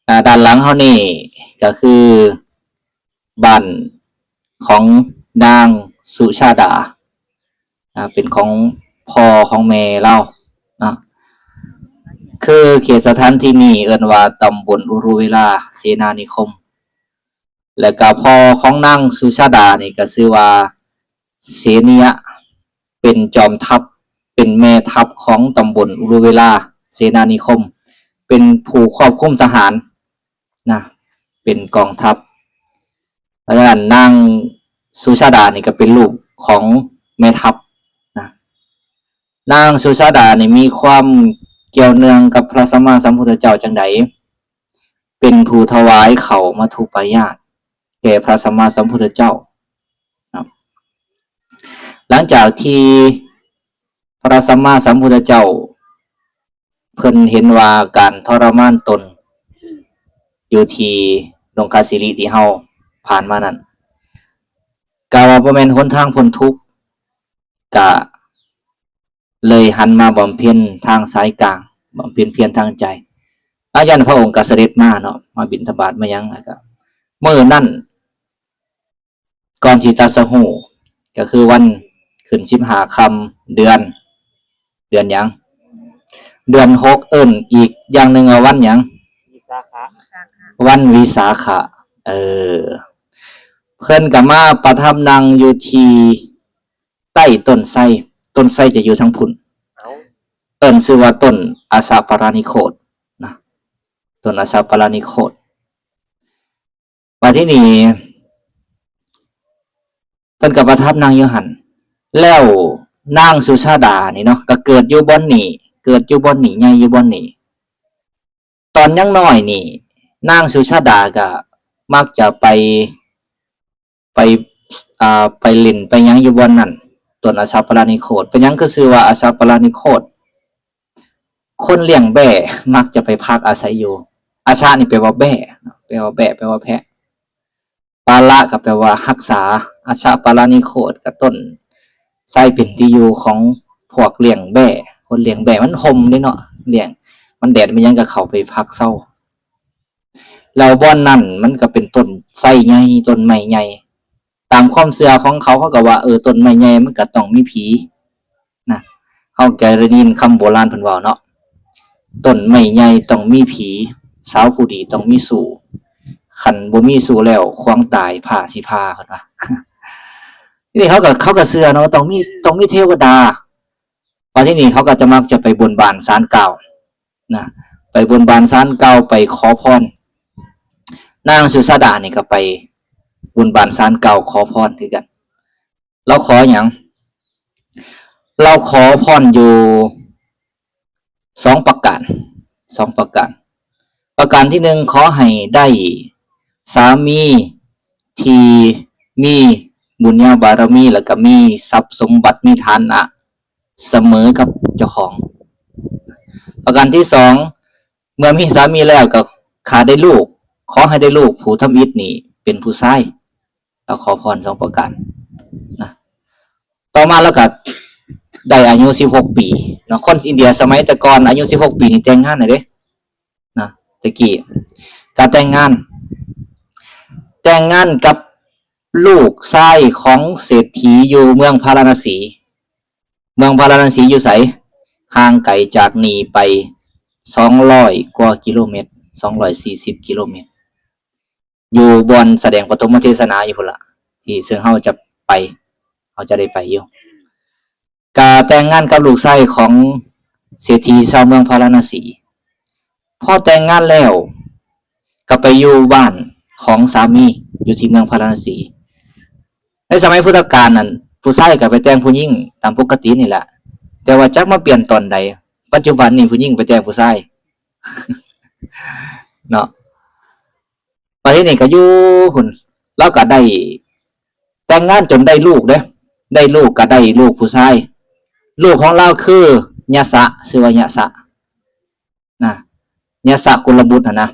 ອາ ດ້ານຫຼັງເຮົານີ້ກໍຄືບ້ານຂອງນາງສຸຊາດາ ອາ ເປັນຂອງພໍ່ຂອງແມ່ລາວເນາະ. ຄືເຂດສະຖານທີ່ນີ້ເອີ້ນວ່າຕຳບົນອຸລຸເວລາ ເສນານິຄົມ. ແລ້ວກະພໍ່ຂອງນາງສຸຊາດານີ້ກະຊື່ວ່າເສນີຍະ ເປັນຈອມທັບ ເປັນແມ່ທັບຂອງຕຳບົນອຸລຸເວລາ ເສນານິຄົມ ເປັນຜູ້ຄວບຄຸມທະຫານນະ ເປັນກອງທັບ. ເພາະສະນັ້ນນາງສຸຊາດານີ້ກະເປັນລູກຂອງແມ່ທັບນະ. ນາງສຸຊາດານີ້ມີຄວາມກ່ຽວເນື່ອງກັບພະສຳມາສຳພຸດທະເຈົ້າຈັ່ງໃດ? ເປັນຜູ້ຖວາຍເຂົ້າມັດຖຸປາຍາດແກ່ພະສຳມາສຳພຸດທະເຈົ້າເນາະ. ຫຼັງຈາກທີ່ພະສຳມາສຳພຸດທະເຈົ້າ ເພິ່ນເຫັນວ່າການທໍລະມານຕົນຢູ່ທີ່ດົງຄາສິລິທີ່ເຮົາຜ່ານມານັ້ນ ກະວ່າບໍ່ແມ່ນຫົນທາງພົ້ນທຸກ ກະເລີຍຫັນມາບຳເພັນທາງສາຍກາງ ບຳເພັນພຽນທາງໃຈ. ອາ ຢ້ານພະອົງກະສະເດັດມາເນາະ ມາບິນທະບາດມາຫຍັງ ແລ້ວກະມື້ນັ້ນ ກ່ອນຊິຕັດສະຮູ້ ກະຄືວັນຂຶ້ນສິບຫ້າຄ່ຳ ເດືອນ ເດືອນຫຍັງ? ເດືອນຫົກ ເອີ້ນອີກຢ່າງໜຶ່ງວ່າວັນຫຍັງ? ວິສາຂະ ວັນວິສາຂະ. ເອີ ເພິ່ນກະມາປະທັບນັ່ງຢູ່ທີ່ໃຕ້ຕົ້ນໄຊ. ຕົ້ນໄຊຈະຢູ່ທາງພຸ້ນ. ເອີ້າ ເອີ້ນຊື່ວ່າຕົ້ນອາສະປະລານິໂຄດນະ ຕົ້ນອາສະປະລານິໂຄດ. ບາດທີນີ້ເພິ່ນກໍປະທັບນັ່ງຢູ່ຫັ້ນ. ແລ້ວນາງສຸຊາດານີ້ເນາະ ກໍເກີດຢູ່ບ່ອນນີ້ ເກີດຢູ່ບ່ອນນີ້ ໃຫຍ່ຢູ່ບ່ອນນີ້. ຕອນຍັງນ້ອຍນີ້ ນາງສຸຊາດາກໍມັກຈະໄປ ໄປ ອ່າ ໄປຫຼິ້ນໄປຫຍັງຢູ່ບ່ອນນັ້ນ ຕົ້ນອາສະປະລານິໂຄດ. ເປັນຫຍັງຄືຊື່ວ່າອາສະປະລານິໂຄດ? ຄົນລ້ຽງແບ້ມັກຈະໄປພັກອາໄສຢູ່. ອາສະນີ້ແປວ່າແບ້ເນາະ ແປວ່າແບ້ ແປວ່າແພະ. ປະລະກໍແປວ່າຮັກສາ. ອາສະປະລານິໂຄດກໍຕົ້ນໄຊເປັນທີ່ຢູ່ຂອງພວກລ້ຽງແບ້. ຄົນລ້ຽງແບ້ມັນຮົ່ມເດ້ເນາະ ລ້ຽງ ມັນແດດມັນຫຍັງກໍເຂົ້າໄປພັກເຊົາ. ແລ້ວບ່ອນນັ້ນມັນກໍເປັນຕົ້ນໄຊໃຫຍ່ ຕົ້ນໄມ້ໃຫຍ່. ຕາມຄວາມເຊື່ອຂອງເຂົາ ເຂົາກໍວ່າ ເອີ ຕົ້ນໄມ້ໃຫຍ່ມັນກໍຕ້ອງມີຜີນະ. ເຮົາກໍໄດ້ຍິນຄຳໂບລານເພິ່ນເວົ້າເນາະ ຕົ້ນໄມ້ໃຫຍ່ຕ້ອງມີຜີ, ສາວຜູ້ດີຕ້ອງມີຊູ້, ຄັນບໍ່ມີຊູ້ແລ້ວຂວາງຕາຍພ້າຊິຜ່າ ເພິ່ນວ່າ. ທີນີ້ເຂົາກໍ ເຂົາກໍເຊື່ອເນາະວ່າຕ້ອງມີ ຕ້ອງມີເທວະດາ. ບັດທີນີ້ເຂົາກໍຈະມັກຈະໄປບົນບານສານກ່າວນະ ໄປບົນບານສານກ່າວ ໄປຂໍພອນ. ນາງສຸຊາດານີ້ກໍໄປບົນບານສານກ່າວຂໍພອນຄືກັນ. ລາວຂໍຫຍັງ? ລາວຂໍພອນຢູ່ສອງປະການ ສອງປະການ. ປະການທີໜຶ່ງ ຂໍໃຫ້ໄດ້ສາມີທີ່ມີບຸນຍາບາລະມີ ແລ້ວກໍມີຊັບສົມບັດ ມີຖານະ ສະເໝີກັບເຈົ້າຂອງ. ປະການທີສອງ ເມື່ອມີສາມີແລ້ວກໍຂ້າໄດ້ລູກ ຂໍໃຫ້ໄດ້ລູກຜູ້ທຳອິດນີ້ເປັນຜູ້ຊາຍ. ລາວຂໍພອນສອງປະການນະ. ຕໍ່ມາລາວກໍໄດ້ອາຍຸສິບຫົກປີເນາະ. ຄົນອິນເດຍສະໄໝແຕ່ກ່ອນອາຍຸສິບຫົກປີນີ້ແຕ່ງງານແລ້ວເດ້ນະ ແຕ່ກີ້. ການແຕ່ງງານ ແຕ່ງງານກັບລູກຊາຍຂອງເສດຖີຢູ່ເມືອງພາລານະສີ. ເມືອງພາລານະສີຢູ່ໃສ? ຫ່າງໄກຈາກນີ້ໄປສອງຮ້ອຍກວ່າກິໂລແມັດ ສອງຮ້ອຍສີ່ສິບກິໂລແມັດ ຢູ່ບ່ອນສະແດງປະຖົມມະເທສະນາຢູ່ພຸ້ນລະ ທີ່ເຊິ່ງເຮົາຈະໄປ ເຮົາຈະໄດ້ໄປຢູ່. ກະແຕ່ງງານກັບລູກຊາຍຂອງເສດຖີຊາວເມືອງພາລານະສີ. ພໍແຕ່ງງານແລ້ວ ກໍໄປຢູ່ບ້ານຂອງສາມີຢູ່ທີ່ເມືອງພາລານະສີ. ໃນສະໄໝພຸດທະການນັ້ນ ຜູ້ຊາຍກໍໄປແຕ່ງຜູ້ຍິງຕາມປົກກະຕິນີ້ແຫຼະ ແຕ່ວ່າຈັກມາປ່ຽນຕອນໃດ ປັດຈຸບັນນີ້ຜູ້ຍິງໄປແຕ່ງຜູ້ຊາຍເນາະ. ປະເທດນີ້ກໍຢູ່ພຸ້ນ ລາວກໍໄດ້ແຕ່ງງານຈົນໄດ້ລູກເດ້ ໄດ້ລູກກໍໄດ້ລູກຜູ້ຊາຍ. ລູກຂອງລາວຄືຍະສະ ຊື່ວ່າຍະສະນະ ຍະສະກຸນລະບຸດຫັ້ນນະ.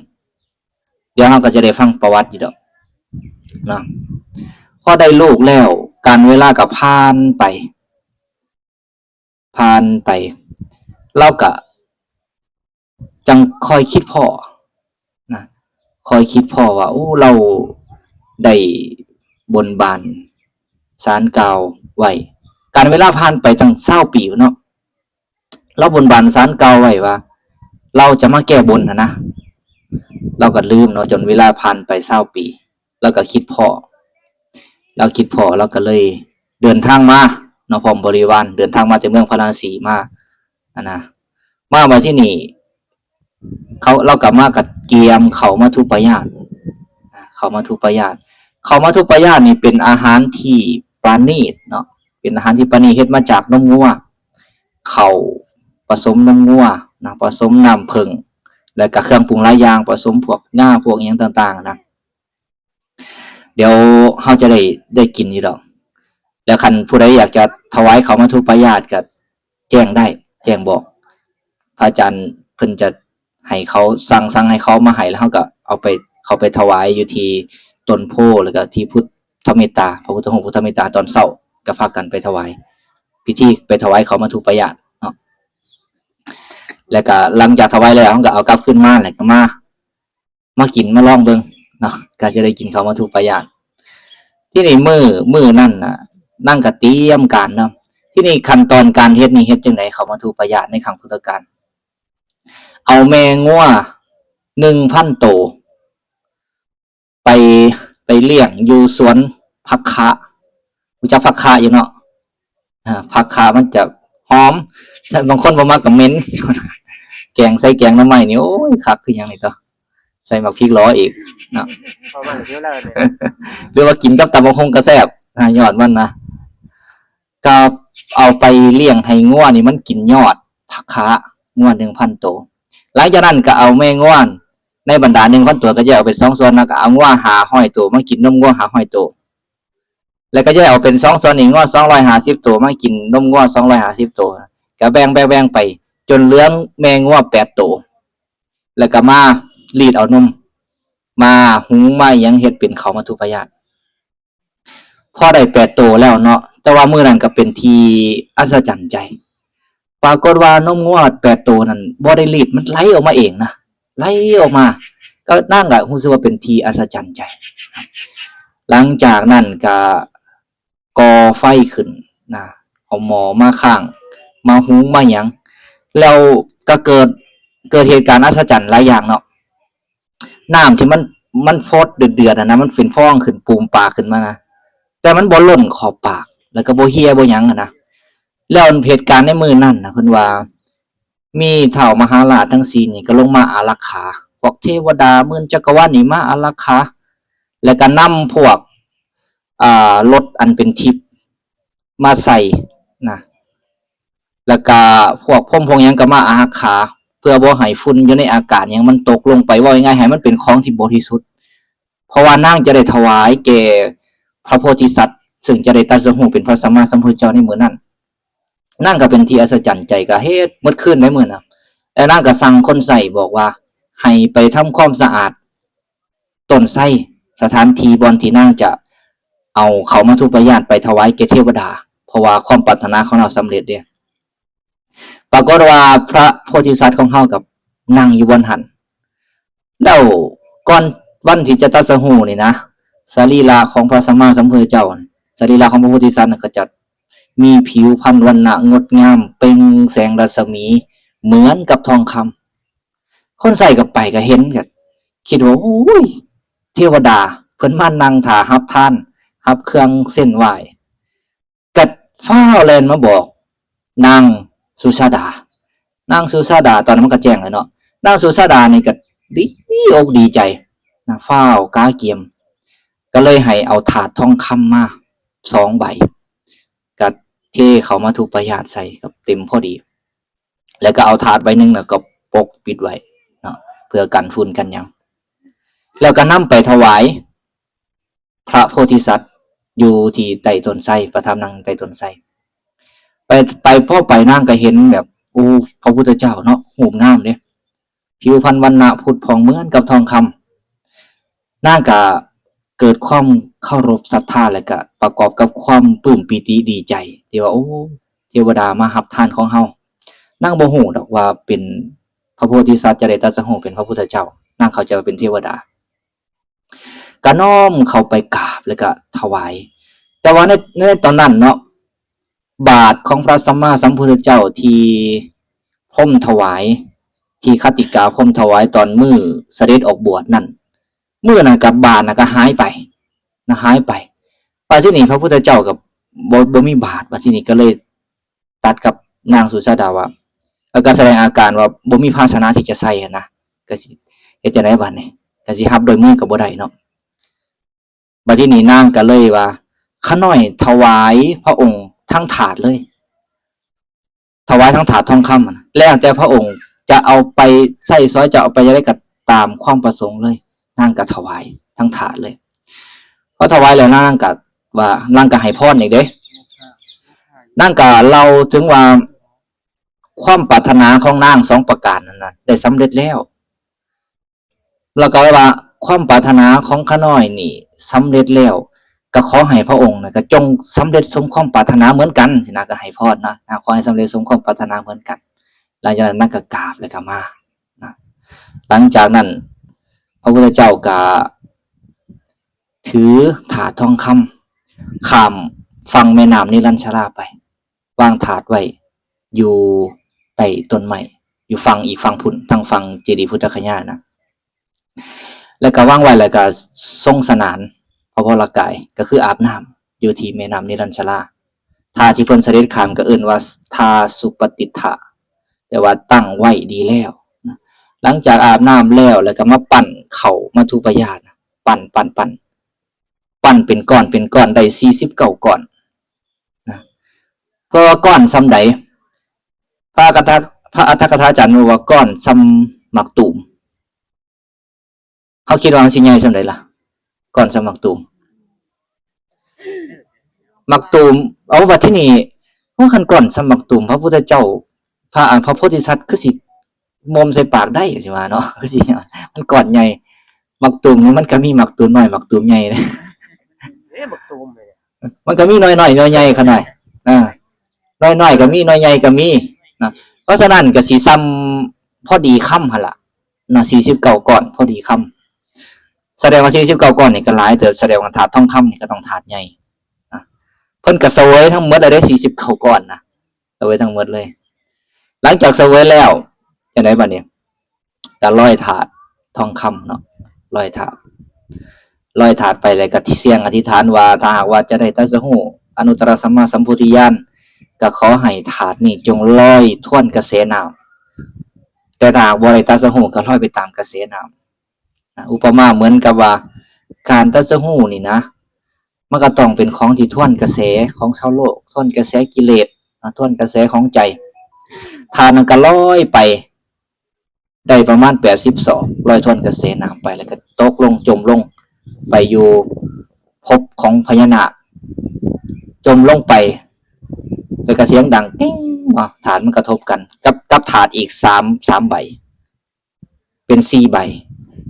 ດຽວເຮົາກໍຈະໄດ້ຟັງປະຫວັດຢູ່ດອກເນາະ. ພໍໄດ້ລູກແລ້ວ ການເວລາກໍຜ່ານໄປ ຜ່ານໄປ ລາວກະຈັ່ງຄ່ອຍຄິດພໍ້ນະ ຄ່ອຍຄິດພໍ້ວ່າ ໂອ້ ລາວໄດ້ບົນບານສານກ່າວໄວ້ ການເວລາຜ່ານໄປຕັ້ງຊາວປີເນາະ ລາວບົນບານສານກ່າວໄວ້ວ່າ ລາວຈະມາແກ້ບົນຫັ້ນນະ ລາວກໍລືມເນາະ ຈົນເວລາຜ່ານໄປຊາວປີ ລາວກໍຄິດພໍ້ ລາວຄິດພໍ້ ລາວກໍເລີຍເດີນທາງມາເນາະ ພ້ອມບໍລິວານ ເດີນທາງມາແຕ່ເມືອງພາລານະສີມາຫັ້ນນະ ມາບັດທີນີ້ ເຂົາ ລາວກໍມາກໍກຽມເຂົ້າມັດຖຸປາຍາດ ເຂົ້າມັດຖຸປາຍາດ ເຂົ້າມັດຖຸປາຍາດນີ້ເປັນອາຫານທີ່ປານີດເນາະ ເປັນອາຫານທີ່ປານີດ ເຮັດມາຈາກນົມງົວ ເຂົ້າປະສົມນົມງົວນະ ປະສົມນ້ຳເຜິ້ງ ແລ້ວກໍເຄື່ອງປຸງຫຼາຍຢ່າງ ປະສົມພວກງາ ພວກຫຍັງຕ່າງໆນະ ດຽວເຮົາຈະໄດ້ ໄດ້ກິນຢູ່ດອກ ແລ້ວຄັນຜູ້ໃດຢາກຈະຖວາຍເຂົ້າມັດຖຸປາຍາດກໍແຈ້ງໄດ້ ແຈ້ງບອກ ພະອາຈານເພິ່ນຈະໃຫ້ເຂົາສັ່ງ ສັ່ງໃຫ້ເຂົາເອົາມາໃຫ້ ແລ້ວເຮົາກໍເອົາໄປ ເຂົ້າໄປຖວາຍຢູ່ທີ່ຕົ້ນໂພ ແລ້ວກໍທີ່ພຸດທະເມດຕາ ພະພຸດທະຮູບພຸດທະເມດຕາຕອນເຊົ້າ ກໍພາກັນໄປຖວາຍ ພິທີໄປຖວາຍເຂົ້າມັດຖຸປາຍາດເນາະ ແລ້ວກໍຫຼັງຈາກຖວາຍແລ້ວ ເຮົາກໍເອົາກັບຄືນມາ ແລ້ວກໍມາ ມາກິນມາລອງເບິ່ງເນາະ ກໍຈະໄດ້ກິນເຂົ້າມັດຖຸປາຍາດ ທີນີ້ມື້ ມື້ນັ້ນນະ ນາງກໍຕຽມການເນາະ ທີນີ້ຂັ້ນຕອນການເຮັດນີ້ເຮັດຈັ່ງໃດ ເຂົ້າມັດຖຸປາຍາດໃນຄັ້ງພຸດທະການ ເອົາແມ່ງົວໜຶ່ງພັນໂຕ ໄປ ໄປລ້ຽງຢູ່ສວນຜັກຄະ ຮູ້ຈັກຜັກຄະຢູ່ເນາະ ອາ ຜັກຄະມັນຈະຫອມ ບາງຄົນບໍ່ມັກກໍເໝັນ ແກງໃສ່ແກງໜໍ່ໄມ້ນີ້ ໂອ້ຍ ຄັກຄືຫຍັງນີ້ຕົວະ ໃສ່ໝາກພິກຫຼໍ່ອີກເນາະ ເຂົ້າມາກໍຫິວແລ້ວນີ້ ຫຼືວ່າກິນກັບຕຳບັກຫຸ່ງກໍແຊບ ອາ ຍອດມັນນະ ກໍເອົາໄປລ້ຽງໃຫ້ງົວນີ້ມັນກິນຍອດຜັກຄະ ງົວໜຶ່ງພັນໂຕ ຫຼັງຈາກນັ້ນກໍເອົາແມ່ງົວໃນບັນດາໜຶ່ງພັນໂຕ ກໍແຍກອອກເປັນສອງສ່ວນນະ ກໍເອົາງົວຫ້າຮ້ອຍໂຕມາກິນນົມງົວຫ້າຮ້ອຍໂຕ ແລ້ວກໍແຍກອອກເປັນສອງສ່ວນອີກ ງົວສອງຮ້ອຍຫ້າສິບໂຕມາກິນນົມງົວສອງຮ້ອຍຫ້າສິບໂຕ ກໍແບ່ງ ແບ່ງ ແບ່ງໄປຈົນເຫຼືອແມ່ງົວແປດໂຕ ແລ້ວກໍມາລີດເອົານົມ ມາຫຸງ ມາຫຍັງ ເຮັດເປັນເຂົ້າມັດຖຸປາຍາດ ພໍໄດ້ແປດໂຕແລ້ວເນາະ ແຕ່ວ່າມື້ນັ້ນກໍເປັນທີ່ອັດສະຈັນໃຈ ປາກົດວ່ານົມງົວແປດໂຕນັ້ນບໍ່ໄດ້ລີດ ມັນໄຫຼອອກມາເອງນະ ໄຫຼອອກມາ ກໍນາງກໍຮູ້ສຶກວ່າເປັນທີ່ອັດສະຈັນໃຈ ຫຼັງຈາກນັ້ນກໍກໍ່ໄຟຂຶ້ນນະ ເອົາໝໍ້ມາຄ້າງ ມາຫຸງມາຫຍັງ ແລ້ວກໍເກີດ ເກີດເຫດການອັດສະຈັນຫຼາຍຢ່າງເນາະ ນ້ຳທີ່ມັນ ມັນຟອດເດືອດໆຫັ້ນນະ ມັນເປັນຟອງຂຶ້ນປູມປາກຂຶ້ນມານະ ແຕ່ມັນບໍ່ລົ້ນຂອບປາກ ແລ້ວກໍບໍ່ເຫ່ຍບໍ່ຫຍັງຫັ້ນນະ ແລ້ວເຫດການໃນມື້ນັ້ນນະ ເພິ່ນວ່າມີທ້າວມະຫາລາດທັງສີ່ນີ້ກໍລົງມາອາລັກຂາ ພວກເທວະດາໝື່ນຈັກກະວານນີ້ມາອາລັກຂາ ແລ້ວກໍນຳພວກ ອ່າ ລົດອັນເປັນທິບມາໃສ່ນະ ແລ້ວກະພວກພົມພວກຫຍັງກໍມາອາຮັກຂາ ເພື່ອບໍ່ໃຫ້ຝຸ່ນຢູ່ໃນອາກາດຫຍັງມັນຕົກລົງໄປ ເວົ້າງ່າຍໆ ໃຫ້ມັນເປັນຂອງທີ່ບໍລິສຸດ ເພາະວ່ານາງຈະໄດ້ຖວາຍແກ່ພະໂພທິສັດ ເຊິ່ງຈະໄດ້ຕັດສະຮູ້ເປັນພະສຳມາສຳພຸດທະເຈົ້າໃນມື້ນັ້ນ. ນາງກໍເປັນທີ່ອັດສະຈັນໃຈ ກໍເຮັດໝົດຄືນໃນມື້ນັ້ນ ແລ້ວນາງກໍສັ່ງຄົນໃຊ້ບອກວ່າ ໃຫ້ໄປທຳຄວາມສະອາດ ຕົ້ນໄຊ ສະຖານທີ່ບ່ອນທີ່ນາງຈະເອົາເຂົ້າມັດຖຸປາຍາດໄປຖວາຍແກ່ເທວະດາ ເພາະວ່າຄວາມປາດຖະໜາຂອງລາວສຳເລັດເດ້. ປາກົດວ່າພະໂພທິສັດຂອງເຮົາກັບນັ່ງຢູ່ບ່ອນຫັ້ນ ແລ້ວກ່ອນວັນທີ່ຈະຕັດສະຮູ້ນີ້ນະ ສະລີລະຂອງພະສຳມາສຳພຸດທະເຈົ້າ ສະລີລະຂອງພະໂພທິສັດນັ້ນ ກໍຈະມີຜິວພັນວັນນະງົດງາມ ເປັ່ງແສງລັດສະໝີເໝືອນກັບທອງຄຳ. ຄົນໃຊ້ກໍໄປກໍເຫັນ ກໍຄິດວ່າ ໂອ້ຍ ເທວະດາເພິ່ນມານັ່ງຖ້າຮັບທານ ຮັບເຄື່ອງເສັ້ນໄຫວ້ ກໍຟ້າວແລ່ນມາບອກນາງສຸຊາດາ. ນາງສຸຊາດາ ຕອນນັ້ນມັນກໍແຈ້ງແລ້ວເນາະ ນາງສຸຊາດານີ້ກໍດີອົກດີໃຈນະ ຟ້າວກາກຽມ ກໍເລີຍໃຫ້ເອົາຖາດທອງຄຳມາສອງໃບ ກໍເທເຂົ້າມັດຖຸປາຍາດໃສ່ ກໍເຕັມພໍດີ. ແລ້ວກໍເອົາຖາດໃບໜຶ່ງ ແລ້ວກໍປົກປິດໄວ້ເນາະ ເພື່ອກັນຝຸ່ນກັນຫຍັງ ແລ້ວກໍນຳໄປຖວາຍພະໂພທິສັດຢູ່ທີ່ໃຕ້ຕົ້ນໄຊ ປະທັບນັ່ງໃຕ້ຕົ້ນໄຊ. ໄປ ໄປ ພໍໄປນາງກໍເຫັນແບບ ໂອ້ ພະພຸດທະເຈົ້າເນາະ ຮູບງາມເດ້ ຜິວພັນວັນນະຜຸດຜ່ອງເໝືອນກັບທອງຄຳ. ນາງກະເກີດຄວາມເຄົາລົບສັດທາ ແລະກະປະກອບກັບຄວາມປຶ້ມປີຕິດີໃຈ ທີ່ວ່າ ໂອ້ ເທວະດາມາຮັບທານຂອງເຮົາ. ນາງບໍ່ຮູ້ດອກວ່າເປັນພະໂພທິສັດຈະໄດ້ຕັດສະຮູ້ເປັນພະພຸດທະເຈົ້າ, ນາງເຂົ້າໃຈວ່າເປັນເທວະດາ. ກໍນ້ອມເຂົ້າໄປກາບ ແລ້ວກໍຖວາຍ. ແຕ່ວ່າໃນ ໃນຕອນນັ້ນເນາະ ບາດຂອງພະສຳມາສຳພຸດທະເຈົ້າທີ່ພົມຖວາຍ ທີ່ຄະຕິກາພົມຖວາຍຕອນມື້ສະເດັດອອກບວດນັ້ນ ມື້ນັ້ນກໍບາດນັ້ນກໍຫາຍໄປນະ ຫາຍໄປ. ບາດທີນີ້ພະພຸດທະເຈົ້າກໍບໍ່ ບໍ່ມີບາດ ບາດທີນີ້ກໍເລີຍຕັດກັບນາງສຸຊາດາວ່າ ແລ້ວກໍສະແດງອາການວ່າບໍ່ມີພາຊະນະທີ່ຈະໃສ່ຫັ້ນນະ ກໍຊິເຮັດຈັ່ງໃດບາດນີ້ ກໍຊິຮັບດ້ວຍມືກໍບໍ່ໄດ້ເນາະ. ບາດທີນີ້ນາງກໍເລີຍວ່າ ຂ້ານ້ອຍຖວາຍພະອົງທັງຖາດເລີຍ ຖວາຍທັງຖາດທອງຄຳຫັ້ນນະ ແລ້ວແຕ່ພະອົງຈະເອົາໄປໃຊ້ສອຍ ຈະເອົາໄປຈັ່ງໃດກໍຕາມຄວາມປະສົງເລີຍ. ນາງກໍຖວາຍທັງຖາດເລີຍ. ພໍຖວາຍແລ້ວນາງກໍວ່າ ນາງກໍໃຫ້ພອນອີກເດ້. ນາງກໍເລົ່າເຖິງວ່າ ຄວາມປາດຖະໜາຂອງນາງສອງປະການນັ້ນນະ ໄດ້ສຳເລັດແລ້ວ. ແລ້ວກໍວ່າ ຄວາມປາດຖະໜາຂອງຂ້ານ້ອຍນີ້ສຳເລັດແລ້ວ ກໍຂໍໃຫ້ພະອົງນະ ກໍຈົ່ງສຳເລັດສົມຄວາມປາດຖະໜາເໝືອນກັນ ຊີ້ນະ ກໍໃຫ້ພອນນະ ຂໍໃຫ້ສຳເລັດສົມຄວາມປາດຖະໜາເໝືອນກັນ. ຫຼັງຈາກນັ້ນນາງກໍກາບ ແລ້ວກໍມານະ. ຫຼັງຈາກນັ້ນ ພະພຸດທະເຈົ້າກໍຖືຖາດທອງຄຳ ຂ້າມຝັ່ງແມ່ນ້ຳນິລັນຊະລາໄປ ວາງຖາດໄວ້ຢູ່ໃຕ້ຕົ້ນໄມ້ ຢູ່ຝັ່ງອີກຝັ່ງພຸ້ນ ທາງຝັ່ງເຈດີພຸດທະຄະຍານະ ແລ້ວກໍວາງໄວ້ ແລ້ວກໍຊົງສະໜານພະວໍລະກາຍ ກໍຄືອາບນ້ຳຢູ່ທີ່ແມ່ນ້ຳນິລັນຊະລາ. ທ່າທີ່ເພິ່ນສະເດັດຂ້າມກໍເອີ້ນວ່າທ່າສຸປະຕິດຖະ ແປວ່າຕັ້ງໄວ້ດີແລ້ວນະ. ຫຼັງຈາກອາບນ້ຳແລ້ວ ແລ້ວກໍມາປັ້ນເຂົ້າມັດຖຸປະຍາດນະ ປັ້ນ ປັ້ນ ປັ້ນ ປັ້ນເປັນກ້ອນ ເປັນກ້ອນໄດ້ສີ່ສິບເກົ້າກ້ອນນະ. ເພາະວ່າກ້ອນສ່ຳໃດ? ພະອັດຖະ ພະອັດຖະກະຖາຈານເວົ້າວ່າກ້ອນສ່ຳໝາກຕູມ. ເຮົາຄິດວ່າມັນຊິໃຫຍ່ສ່ຳໃດລະ? ກ້ອນສ່ຳໝາກຕູມ ໝາກຕູມ. ເອົາ ບັດທີນີ້ ໂອ້ ຄັນກ້ອນສ່ຳໝາກຕູມ ພະພຸດທະເຈົ້າ ພະ ອັນ ພະໂພທິສັດຄືຊິໝົມໃສ່ປາກໄດ້ ຊິວ່າເນາະ ຄືຊິ ມັນກ້ອນໃຫຍ່. ໝາກຕູມນີ້ມັນກໍມີໝາກຕູມນ້ອຍ ໝາກຕູມໃຫຍ່ເດ້. ເອີ ໝາກຕູມນີ້ ມັນກໍມີໜ່ວຍນ້ອຍໜ່ວຍໃຫຍ່ຂະນ້ອຍ ເອີ ໜ່ວຍນ້ອຍກໍມີ ໜ່ວຍໃຫຍ່ກໍມີນະ. ເພາະສະນັ້ນກໍຊິສ່ຳພໍດີຄຳຫັ້ນລະນະ ສີ່ສິບເກົ້າກ້ອນພໍດີຄຳ. ສະແດງວ່າສີ່ສິບເກົ້າກ້ອນນີ້ກໍຫຼາຍເຕີບ ສະແດງວ່າຖາດທອງຄຳນີ້ກໍຕ້ອງຖາດໃຫຍ່ນະ. ເພິ່ນກໍສະເຫວີຍທັງໝົດແລ້ວເດ້ ສີ່ສິບເກົ້າກ້ອນນະ ສະເຫວີຍທັງໝົດເລີຍ. ຫຼັງຈາກສະເຫວີຍແລ້ວ ຈັ່ງໃດບັດນີ້? ກໍລອຍຖາດທອງຄຳເນາະ ລອຍຖາດ ລອຍຖາດໄປ ແລ້ວກໍສ່ຽງອະທິຖານວ່າ ຖ້າຫາກວ່າຈະໄດ້ຕັດສະຮູ້ອະນຸດຕະລະສຳມາສຳໂພທິຍານ ກໍຂໍໃຫ້ຖາດນີ້ຈົ່ງລອຍທວນກະແສນ້ຳ ແຕ່ຖ້າຫາກບໍ່ໄດ້ຕັດສະຮູ້ ກໍລອຍໄປຕາມກະແສນ້ຳນະ. ອຸປະມາເໝືອນກັບວ່າ ການຕັດສະຮູ້ນີ້ນະ ມັນກໍຕ້ອງເປັນຂອງທີ່ທວນກະແສຂອງຊາວໂລກ ທວນກະແສກິເລດນະ ທວນກະແສຂອງໃຈ. ຖາດນັ້ນກໍລອຍໄປ ໄດ້ປະມານແປດສິບສອກ ລອຍທວນກະແສນ້ຳໄປ ແລ້ວກໍຕົກລົງ ຈົມລົງໄປຢູ່ພົບຂອງພະຍານາກ ຈົມລົງໄປ ແລ້ວກໍສຽງດັງຕິ້ງເນາະ ຖາດມັນກະທົບກັນກັບ ກັບຖາດອີກສາມ ສາມໃບ ເປັນສີ່ໃບ.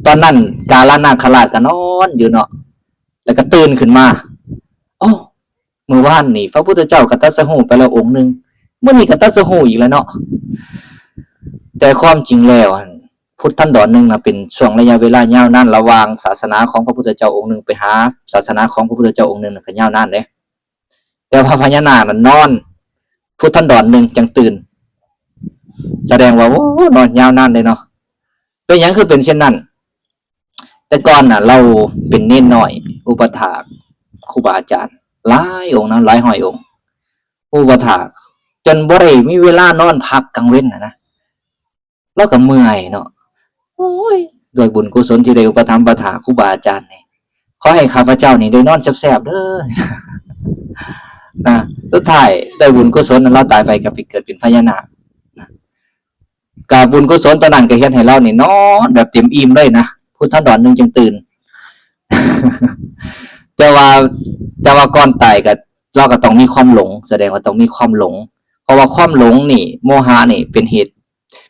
ຕອນນັ້ນກາລະນາຄະລາດກໍນອນຢູ່ເນາະ ແລ້ວກໍຕື່ນຂຶ້ນມາ ໂອ້ ມື້ວານນີ້ພະພຸດທະເຈົ້າກໍຕັດສະຮູ້ໄປແລ້ວອົງໜຶ່ງ ມື້ນີ້ກໍຕັດສະຮູ້ອີກແລ້ວເນາະ. ແຕ່ຄວາມຈິງແລ້ວຫັ້ນ ພຸດທັນດອນໜຶ່ງນະ ເປັນຊ່ວງໄລຍະເວລາຍາວນານ ລະຫວ່າງສາສະໜາຂອງພະພຸດທະເຈົ້າອົງໜຶ່ງໄປຫາສາສະໜາຂອງພະພຸດທະເຈົ້າອົງໜຶ່ງນະ ກໍຍາວນານເດ້. ແຕ່ວ່າພະຍານາກນັ້ນນອນ ພຸດທັນດອນໜຶ່ງຈັ່ງຕື່ນ ສະແດງວ່າ ໂອ້ ນອນຍາວນານເດ້ເນາະ. ເປັນຫຍັງຄືເປັນເຊັ່ນນັ້ນ? ແຕ່ກ່ອນນະ ລາວເປັນເນນນ້ອຍ ອຸປະຖາກຄູບາອາຈານຫຼາຍອົງນະ ຫຼາຍຮ້ອຍອົງ ອຸປະຖາກ ຈົນບໍ່ໄດ້ມີເວລານອນພັກກາງເວັນນະ ລາວກໍເມື່ອຍເນາະ. ໂອ້ຍ ດ້ວຍບຸນກຸສົນທີ່ໄດ້ອຸປະຖຳປະຖາກຄູບາອາຈານນີ້ ຂໍໃຫ້ຂ້າພະເຈົ້ານີ້ໄດ້ນອນແຊບໆເດີ ນະ. ສຸດທ້າຍໄດ້ບຸນກຸສົນ ລາວຕາຍໄປກໍໄປເກີດເປັນພະຍານາກນະ. ກະບຸນກຸສົນຕອນນັ້ນກໍເຮັດໃຫ້ລາວນີ້ນອນແບບເຕັມອີ່ມເລີຍນະ ພຸດທັນດອນໜຶ່ງຈຶ່ງຕື່ນ. ແຕ່ວ່າ ແຕ່ວ່າກ່ອນຕາຍກໍ ລາວກໍຕ້ອງມີຄວາມຫຼົງ ສະແດງວ່າຕ້ອງມີຄວາມຫຼົງ ເພາະວ່າຄວາມຫຼົງນີ້ ໂມຫະນີ້ເປັນເຫດ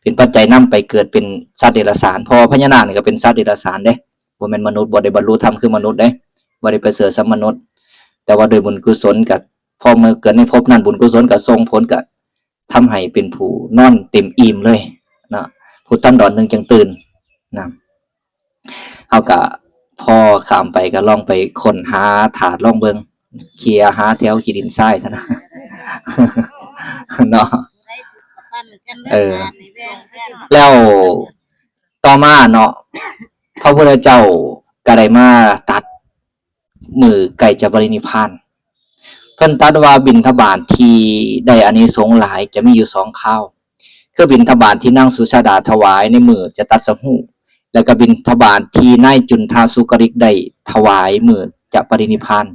ເປັນປັດໄຈນຳໄປເກີດເປັນສັດເດຍລະສານ ເພາະວ່າພະຍານາກນີ້ກໍເປັນສັດເດຍລະສານເດ້ ບໍ່ແມ່ນມະນຸດ ບໍ່ໄດ້ບັນລຸທຳຄືມະນຸດເດ້ ບໍ່ໄດ້ປະເສີດສ່ຳມະນຸດ. ແຕ່ວ່າໂດຍບຸນກຸສົນກໍ ພໍເມາເກີດໃນພົບນັ້ນ ບຸນກຸສົນກໍສົ່ງຜົນ ກໍ ທຳໃຫ້ເປັນຜູ້ນອນເຕັມອີ່ມເລີຍເນາະ ພຸດທັນດອນໜຶ່ງຈຶ່ງຕື່ນນະ. ເຮົາກະ ພ ພໍຂ້າມໄປກໍລອງໄປຄົ້ນຫາທາດລອງເບິ່ງ ເຄຍຫາແຖວຂີ້ດິນຊາຍຊັ້ນນະ ເນາະ. ເອີ ແລ້ວຕໍ່ມາເນາະ ພະພຸດທະເຈົ້າກໍໄດ້ມາຕັດມື້ໃກ້ຈະປະລິນິບພານ. ເພິ່ນຕັດວ່າບິນທະບາດທີ່ໄດ້ອານິສົງຫຼາຍຈະມີຢູ່ສອງຄາວ ຄືບິນທະບາດທີ່ນາງສຸຊາດາຖວາຍໃນມື້ຈະຕັດສະຮູ້ ແລະ ກໍບິນທະບາດທີ່ນາຍຈຸນທະສຸກລິກໄດ້ຖວາຍມື້ຈະປະລິນິບພານ.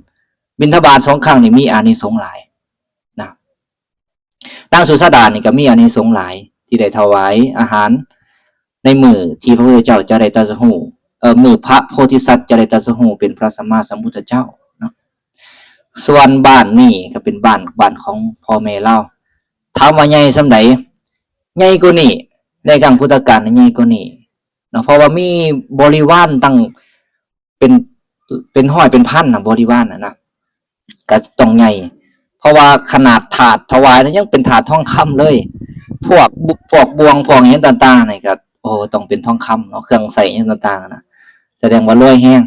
ບິນທະບາດສອງຄັ້ງນີ້ມີອານິສົງຫຼາຍນະ. ນາງສຸຊາດານີ້ກໍມີອານິສົງຫຼາຍ ທີ່ໄດ້ຖວາຍອາຫານໃນມື້ທີ່ພະພຸດທະເຈົ້າຈະໄດ້ຕັດສະຮູ້ ເອີ ມື້ພະໂພທິສັດຈະໄດ້ຕັດສະຮູ້ເປັນພະສຳມາສຳພຸດທະເຈົ້າເນາະ. ສ່ວນບ້ານນີ້ກໍເປັນບ້ານ ບ້ານຂອງພໍ່ແມ່ລາວ. ຖາມວ່າໃຫຍ່ສ່ຳໃດ? ໃຫຍ່ກວ່ານີ້ ໃນຄັ້ງພຸດທະການໃຫຍ່ກວ່ານີ້ເນາະ ເພາະວ່າມີບໍລິວານຕັ້ງ ເປັນ ເປັນຮ້ອຍເປັນພັນນະ ບໍລິວານນະ ກໍຕ້ອງໃຫຍ່ ເພາະວ່າຂະໜາດຖາດຖວາຍນະ ຍັງເປັນຖາດທອງຄຳເລີຍ. ພວກ ພວກບ່ວງ ພວກຫຍັງຕ່າງໆນີ້ກໍ ໂອ້ ຕ້ອງເປັນທອງຄຳເນາະ ເຄື່ອງໃຊ້ຫຍັງຕ່າງໆນະ ສະແດງວ່າລວຍແຮງ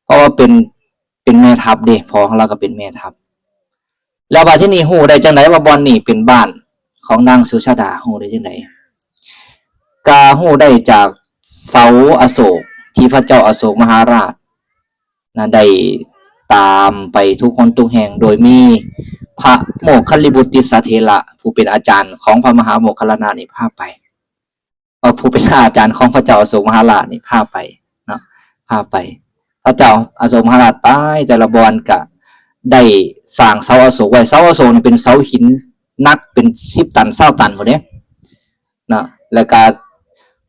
ເພາະວ່າເປັນ ເປັນແມ່ທັບເດ້ ພໍ່ຂອງລາວກໍເປັນແມ່ທັບ. ແລ້ວບາດທີນີ້ຮູ້ໄດ້ຈັ່ງໃດວ່າບ່ອນນີ້ເປັນບ້ານຂອງນາງສຸຊາດາ? ຮູ້ໄດ້ຈັ່ງໃດ? ກໍຮູ້ໄດ້ຈາກເສົາອະໂສກທີ່ພະເຈົ້າອະໂສກມະຫາລາດນະ ໄດ້ຕາມໄປທຸກຄົນທຸກແຫ່ງ ໂດຍມີພະໂມກຄັນລິບຸດຕິສະເຖລະ ຜູ້ເປັນອາຈານຂອງພະມະຫາໂມກຄັນລານະນີ້ພາໄປ. ເອົາ ຜູ້ເປັນອາຈານຂອງພະເຈົ້າອະໂສກມະຫາລາດນີ້ພາໄປເນາະ ພາໄປ. ພະເຈົ້າອະໂສກມະຫາລາດໄປແຕ່ລະບ່ອນກະໄດ້ສ້າງເສົາອະໂສກໄວ້. ເສົາອະໂສກນີ້ເປັນເສົາຫີນໜັກເປັນສິບຕັນ ຊາວຕັນພຸ້ນເດ້ເນາະ. ແລ້ວກະ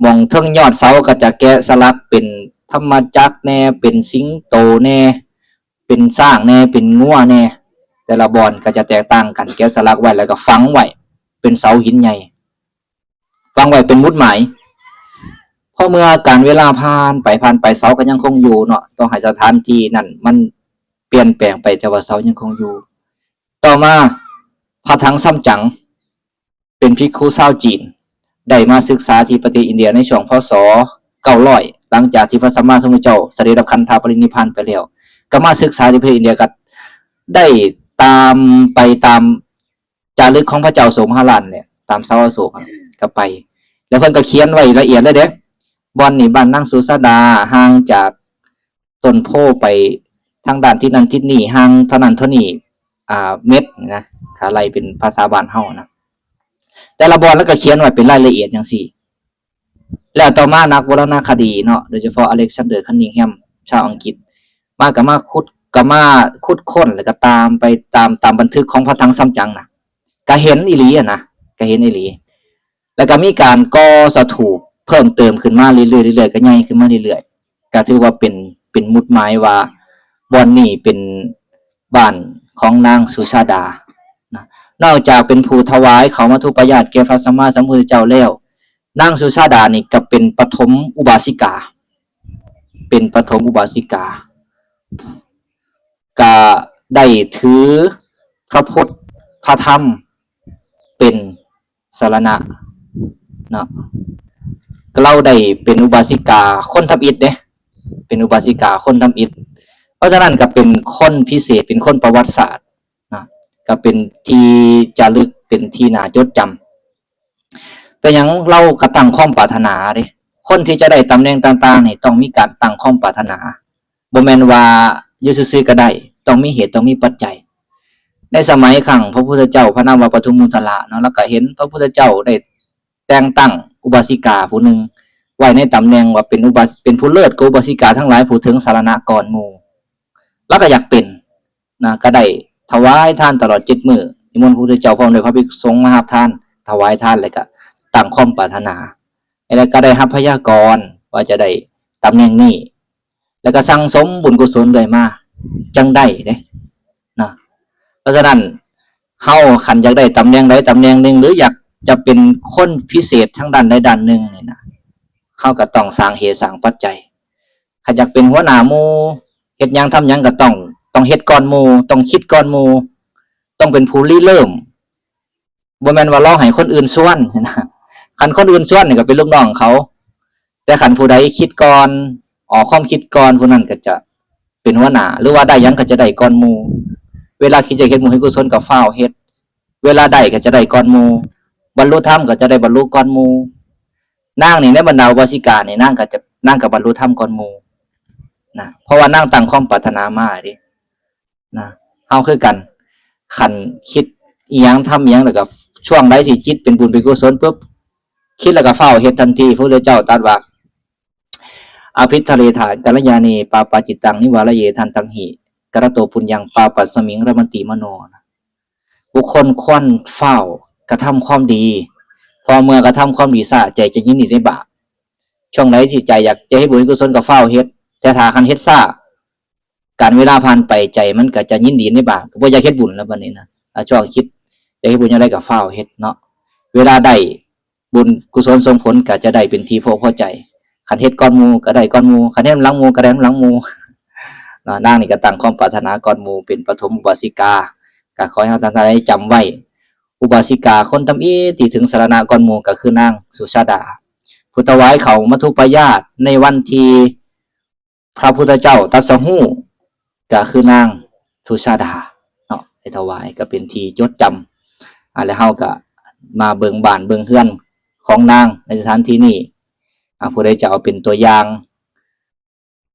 ໝ່ອງເທິງຍອດເສົາກໍຈະແກະສະຫຼັກເປັນທຳມະຈັກແດ່ ເປັນສິງໂຕແດ່ ເປັນຊ້າງແດ່ ເປັນງົວແດ່ ແຕ່ລະບ່ອນກໍຈະແຕກຕ່າງກັນ ແກະສະຫຼັກໄວ້ ແລ້ວກໍຝັງໄວ້ເປັນເສົາຫີນໃຫຍ່ ວາງໄວ້ເປັນໝຸດໝາຍ. ເພາະເມື່ອການເວລາຜ່ານໄປ ຜ່ານໄປ ເສົາກໍຍັງຄົງຢູ່ເນາະ ຕໍ່ໃຫ້ສະຖານທີ່ນັ້ນມັນປ່ຽນແປງໄປ ແຕ່ວ່າເສົາຍັງຄົງຢູ່. ຕໍ່ມາ ພະຖັງຊຳຈັງ ເປັນພິກຂຸຊາວຈີນ ໄດ້ມາສຶກສາທີ່ປະເທດອິນເດຍໃນຊ່ວງ ພ.ສ. ເກົ້າຮ້ອຍ ຫຼັງຈາກທີ່ພະສຳມາສຳພຸດທະເຈົ້າສະເດັດດັບຂັນທະປະລິນິບພານໄປແລ້ວ ກໍມາສຶກສາທີ່ປະເທດອິນເດຍ ກໍໄດ້ຕາມໄປຕາມ ຈາລຶກຂອງພະເຈົ້າໂສກມະຫາລາດແຫຼະ ຕາມເສົາອະໂສກ ກໍໄປ ແລ້ວເພິ່ນກໍຂຽນໄວ້ລະອຽດເລີຍເດ້ ບ່ອນນີ້ບ້ານນາງສຸຊາດາ ຫ່າງຈາກຕົ້ນໂພໄປທາງດ້ານທິດນັ້ນທິດນີ້ ຫ່າງເທົ່ານັ້ນເທົ່ານີ້ ອ່າ ເມັດນະ ຖ້າໄລ່ເປັນພາສາບ້ານເຮົານະ ແຕ່ລະບ່ອນລະກໍຂຽນໄວ້ເປັນລາຍລະອຽດຈັ່ງຊີ້. ແລ້ວຕໍ່ມານັກໂບລານະຄະດີເນາະ ໂດຍສະເພາະອາເລັກຊານເດີ ຄັນນິງແຮມ ຊາວອັງກິດ ມາກໍມາຂຸດ ກໍມາຂຸດຄົ້ນ ແລ້ວກໍຕາມໄປຕາມ ຕາມບັນທຶກຂອງພະຖັງຊຳຈັງນະ ກໍເຫັນອີ່ຫຼີຫັ້ນນະ ກໍເຫັນອີ່ຫຼີ ແລ້ວກໍມີການກໍ່ສະຖູບເພີ່ມເຕີມຂຶ້ນມາເລື້ອຍໆ ເລື້ອຍໆ ກໍໃຫຍ່ຂຶ້ນມາເລື້ອຍໆ ກໍຖືວ່າເປັນ ເປັນໝຸດໝາຍວ່າບ່ອນນີ້ເປັນ ບ້ານຂອງນາງສຸຊາດານະ. ນອກຈາກເປັນຜູ້ຖວາຍເຂົ້າມັດຖຸປະຍາດແກ່ພະສຳມາສຳພຸດທະເຈົ້າແລ້ວ, ນາງສຸຊາດານີ້ກໍເປັນປະຖົມອຸບາສິກາ, ເປັນປະຖົມອຸບາສິກາ, ກະໄດ້ຖືພະພຸດພະທຳເປັນ ສະລະນະເນາະ. ລາວໄດ້ເປັນອຸບາສິກາຄົນທຳອິດເດ້, ເປັນອຸບາສິກາຄົນທຳອິດ. ເພາະສະນັ້ນກໍເປັນຄົນພິເສດ, ເປັນຄົນປະຫວັດສາດນະ, ກໍເປັນທີ່ຈາລຶກ, ເປັນທີ່ໜ້າຈົດຈຳ. ເປັນຫຍັງ? ລາວກໍຕັ້ງຄວາມປາດຖະໜາເດ້. ຄົນທີ່ຈະໄດ້ຕຳແໜ່ງຕ່າງໆນີ້ ຕ້ອງມີການຕັ້ງຄວາມປາດຖະໜາ. ບໍ່ແມ່ນວ່າຢູ່ຊື່ໆກໍໄດ້, ຕ້ອງມີເຫດ, ຕ້ອງມີປັດໄຈ. ໃນສະໄໝຄັ້ງພະພຸດທະເຈົ້າ, ພະນາມວ່າປະທຸມມຸດຕະລະເນາະ, ລາວກໍເຫັນພະພຸດທະເຈົ້າໄດ້ແຕ່ງຕັ້ງອຸບາສິກາຜູ້ໜຶ່ງໄວ້ໃນຕຳແໜ່ງວ່າເປັນອຸບາ, ເປັນຜູ້ເລີດກວ່າອຸບາສິກາທັງຫຼາຍ, ຜູ້ເຖິງສາລະນະກ່ອນໝູ່. ລາວກໍຢາກເປັນນະ, ກໍໄດ້ຖວາຍທານຕະຫຼອດເຈັດມື້, ນິມົນພະພຸດທະເຈົ້າພ້ອມດ້ວຍພະພິກສະສົງມາຮັບທານ, ຖວາຍທານ ແລ້ວກໍຕັ້ງຄວາມປາດຖະໜາ. ແລ້ວກໍໄດ້ຮັບພະຍາກອນວ່າຈະໄດ້ຕຳແໜ່ງນີ້ ແລ້ວກໍສັ່ງສົມບຸນກຸສົນເລື້ອຍມາ ຈັ່ງໄດ້ເດ້ເນາະ. ເພາະສະນັ້ນ ເຮົາຄັນຢາກໄດ້ຕຳແໜ່ງໃດຕຳແໜ່ງໜຶ່ງ ຫຼື ຢາກຈະເປັນຄົນພິເສດທາງດ້ານໃດດ້ານໜຶ່ງນີ້ນະ, ເຮົາກໍຕ້ອງສ້າງເຫດສ້າງປັດໄຈ. ຄັນຢາກເປັນຫົວໜ້າໝູ່, ເຮັດຫຍັງທຳຫຍັງກໍຕ້ອງ, ຕ້ອງເຮັດກ່ອນໝູ່, ຕ້ອງຄິດກ່ອນໝູ່, ຕ້ອງເປັນຜູ້ລິເລີ່ມ. ບໍ່ແມ່ນວ່າລໍໃຫ້ຄົນອື່ນຊວນນະ. ຄັນຄົນອື່ນຊວນນີ້ກໍເປັນລູກນ້ອງເຂົາ, ແຕ່ຄັນຜູ້ໃດຄິດກ່ອນ, ອອກຄວາມຄິດກ່ອນ ຜູ້ນັ້ນກໍຈະເປັນຫົວໜ້າ ຫຼືວ່າໄດ້ຫຍັງກໍຈະໄດ້ກ່ອນໝູ່. ເວລາຄິດຈະເຮັດບຸນເຮັດກຸສົນກໍຟ້າວເຮັດ ເວລາໄດ້ກໍຈະໄດ້ກ່ອນໝູ່ ບັນລຸທຳກໍຈະໄດ້ບັນລຸກ່ອນໝູ່. ນາງນີ້ໃນບັນດາອຸບາສິການີ້ ນາງກໍຈະ ນາງກໍບັນລຸທຳກ່ອນໝູ່ນະ ເພາະວ່ານາງຕັ້ງຄວາມປາດຖະໜາມາເດ້ນະ. ເຮົາຄືກັນ ຄັນຄິດອີ່ຫຍັງ ທຳອີ່ຫຍັງ ແລ້ວກໍຊ່ວງໃດທີ່ຈິດເປັນບຸນເປັນກຸສົນປຶບ ຄິດແລ້ວກໍຟ້າວເຮັດທັນທີ. ພະພຸດທະເຈົ້າຕັດວ່າ ອະພິສະເລທາ ກັນລະຍາເນ ປາປາຈິດຕັງ ນິວາລະເຍ ທັນຕັງຫິ ກະລະໂຕ ປຸນຍັງ ປາປັດສະມິງ ລະມັນຕິ ມະໂນ. ບຸກຄົນຄວນຟ້າວກະທຳຄວາມດີ ເພາະເມື່ອກະທຳຄວາມດີຊ້າ ໃຈຈະຍິນດີໃນບາບ. ຊ່ວງໃດທີ່ໃຈຢາກຈະເຮັດບຸນເຮັດກຸສົນກໍຟ້າວເຮັດ ແຕ່ຖ້າຄັນເຮັດຊ້າ ການເວລາຜ່ານໄປ ໃຈມັນກໍຈະຍິນດີໃນບາບ ກໍບໍ່ຢາກເຮັດບຸນແລ້ວບັດນີ້ນະ. ອາ ຊ່ວງຄິດຢາກເຮັດບຸນຢ່າງໃດກໍຟ້າວເຮັດເນາະ ເວລາໄດ້ ບຸນກຸສົນສົ່ງຜົນກໍຈະໄດ້ເປັນທີ່ພໍ ພໍໃຈ. ຄັນເຮັດກ່ອນໝູ່ກໍໄດ້ກ່ອນໝູ່ ຄັນເຮັດນຳຫຼັງໝູ່ກໍໄດ້ນຳຫຼັງໝູ່ເນາະ. ນາງນີ້ກໍຕັ້ງຄວາມປາດຖະໜາກ່ອນໝູ່ ເປັນປະຖົມອຸບາສິກາ. ກໍຂໍໃຫ້ເຮົາທັງຫຼາຍຈຳໄວ້ ອຸບາສິກາຄົນທຳອິດທີ່ເຖິງສະລະນະກ່ອນໝູ່ ກໍຄືນາງສຸຊາດາ ຜູ້ຖວາຍເຂົ້າມັດຖຸປາຍາດໃນວັນທີ່ ພະພຸດທະເຈົ້າຕັດສະຮູ້ ກໍຄືນາງສຸຊາດາເນາະ ໄດ້ຖວາຍ ກໍເປັນທີ່ຈົດຈຳ. ອາ ແລ້ວເຮົາກໍມາເບິ່ງບ້ານເບິ່ງເຮືອນຂອງນາງໃນສະຖານທີ່ນີ້. ອາ ຜູ້ໃດຈະເອົາເປັນຕົວຢ່າງ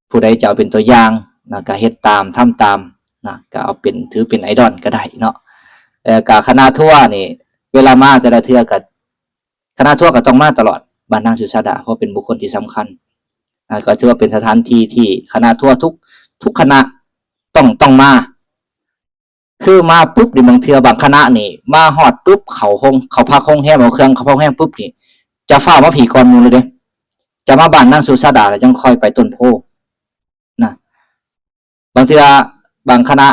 ຜູ້ໃດຈະເອົາເປັນຕົວຢ່າງນະ ກໍເຮັດຕາມ ທຳຕາມນະ ກໍເອົາເປັນ ຖືເປັນໄອດອນກໍໄດ້ເນາະ. ແລ້ວກໍຄະນະທົວນີ້ ເວລາມາແຕ່ລະເທື່ອກໍ ຄະນະທົວກໍຕ້ອງມາຕະຫຼອດ ບ້ານນາງສຸຊາດາ ເພາະເປັນບຸກຄົນທີ່ສຳຄັນ. ອາ ກໍຖືວ່າເປັນສະຖານທີ່ທີ່ຄະນະທົວທຸກ ທຸກຄະນະຕ້ອງ ຕ້ອງມາ. ຄືມາປຸບນີ້ ບາງເທື່ອບາງຄະນະນີ້ ມາຮອດປຸບ ເຂົ້າໂຮງ ເຂົ້າພັກໂຮງແຮມ ເອົາເຄື່ອງເຂົ້າພັກໂຮງແຮມປຸບນີ້ ຈະຟ້າວມາພີ້ກ່ອນໝູ່ເລີຍເດ້. ຈະມາບ້ານນາງສຸຊາດາ ແລ້ວຈັ່ງຄ່ອຍໄປຕົ້ນໂພນະ. ບາງເທື່ອບາງຄະນະ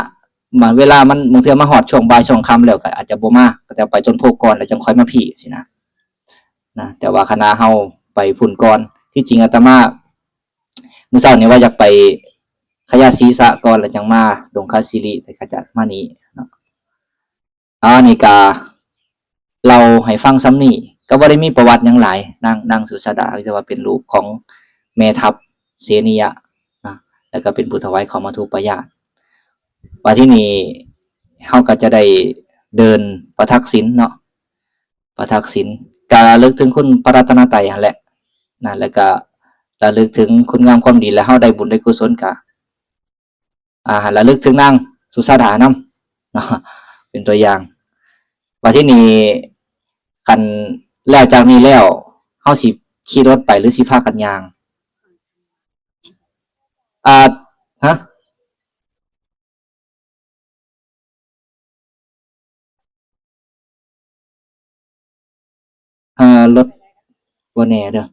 ບາງເວລາມັນ ບາງເທື່ອມາຮອດຊ່ວງບ່າຍຊ່ວງຄ່ຳແລ້ວ ກໍອາດຈະບໍ່ມາ ກໍຈະໄປຕົ້ນໂພກ່ອນ ແລ້ວຈັ່ງຄ່ອຍມາພີ້ຊີ້ນະ ນະ. ແຕ່ວ່າຄະນະເຮົາໄປພຸ້ນກ່ອນ. ທີ່ຈິງອາດຕະມາ ມື້ເຊົ້ານີ້ວ່າຢາກໄປຂະຍາສີສະກ່ອນ ແລ້ວຈັ່ງມາດົງຄາສິລິ ແລ້ວກໍຈະມານີ້ເນາະ. ອາ ນີ້ກະເລົ່າໃຫ້ຟັງສ່ຳນີ້ ກໍບໍ່ໄດ້ມີປະຫວັດຫຍັງຫຼາຍ. ນາງ ນາງສຸຊາດາ ຖືວ່າເປັນລູກຂອງແມ່ທັບເສນີຍະນະ ແລ້ວກໍເປັນຜູ້ຖວາຍເຂົ້າມັດຖຸປາຍາດ. ບາດທີນີ້ເຮົາກໍຈະໄດ້ເດີນປະທັກສິນເນາະ ປະທັກສິນ ກະລະລຶກເຖິງຄຸນພະລັດຕະນະໄຕຫັ້ນແຫຼະນະ ແລ້ວກະລະລຶກເຖິງຄຸນງາມຄວາມດີ ແລະ ເຮົາໄດ້ບຸນໄດ້ກຸສົນກະ ອ່າ ລະລຶກເຖິງນາງສຸຊາດານຳເນາະ ເປັນຕົວຢ່າງ. ບາດທີນີ້ ຄັນແລ້ວຈາກນີ້ແລ້ວ ເຮົາຊິຂີ່ລົດໄປ ຫຼື ຊິພາກັນຍ່າງ? ອ່າ ຮະ? ເອີ ລົດ ບໍ່ແນ່ເດີ້.